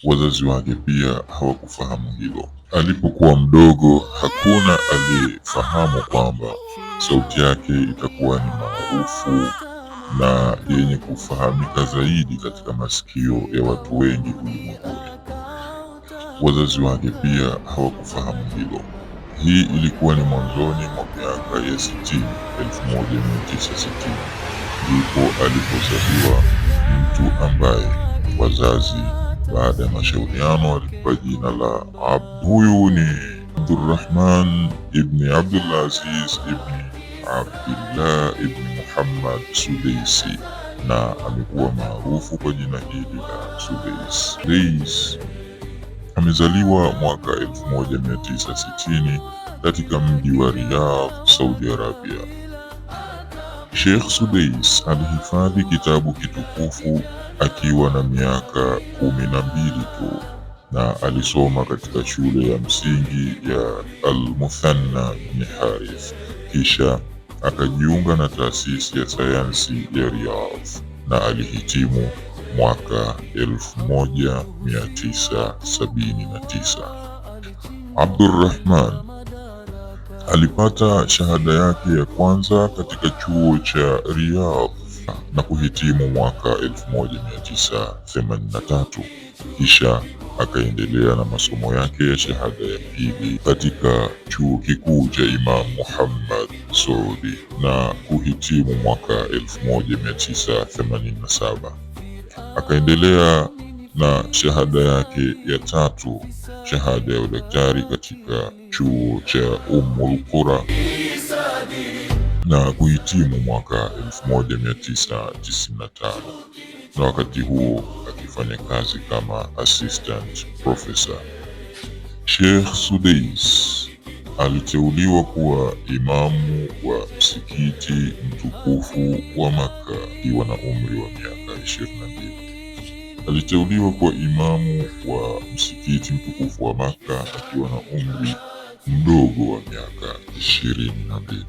Wazazi wake pia hawakufahamu hilo. Alipokuwa mdogo, hakuna aliyefahamu kwamba sauti yake itakuwa ni maarufu na yenye kufahamika zaidi katika masikio ya watu wengi ulimwenguni. Wazazi wake pia hawakufahamu hilo. Hii ilikuwa ni mwanzoni mwa miaka ya 60, 1960 ndipo alipozaliwa mtu ambaye wazazi baada ya mashauriano walimpa jina la Abd. Huyu ni Abdurrahman ibni Abdulaziz ibni Abdillah ibni Muhammad Sudaisi na amekuwa maarufu kwa jina hili la Sudais. Sudais amezaliwa mwaka 1960 katika mji wa Riyadh, Saudi Arabia. Sheikh Sudais alihifadhi kitabu kitukufu akiwa na miaka 12 tu na alisoma katika shule ya msingi ya Al-Muthanna bin Harith, kisha akajiunga na taasisi ya sayansi ya Riyadh na alihitimu mwaka 1979. Abdurrahman alipata shahada yake ya kwanza katika chuo cha Riyadh na kuhitimu mwaka 1983. Kisha akaendelea na masomo yake ya shahada ya pili katika chuo kikuu cha Imam Muhammad Saudi na kuhitimu mwaka 1987. Akaendelea na shahada yake ya tatu, shahada ya udaktari katika chuo cha Ummul Qura na kuhitimu mwaka 1995, na wakati huo akifanya kazi kama assistant professor. Sheikh Sudais aliteuliwa kuwa imamu wa msikiti mtukufu wa Makka akiwa na umri wa miaka 22. Aliteuliwa kuwa imamu wa msikiti mtukufu wa Makka akiwa na umri mdogo wa miaka 22.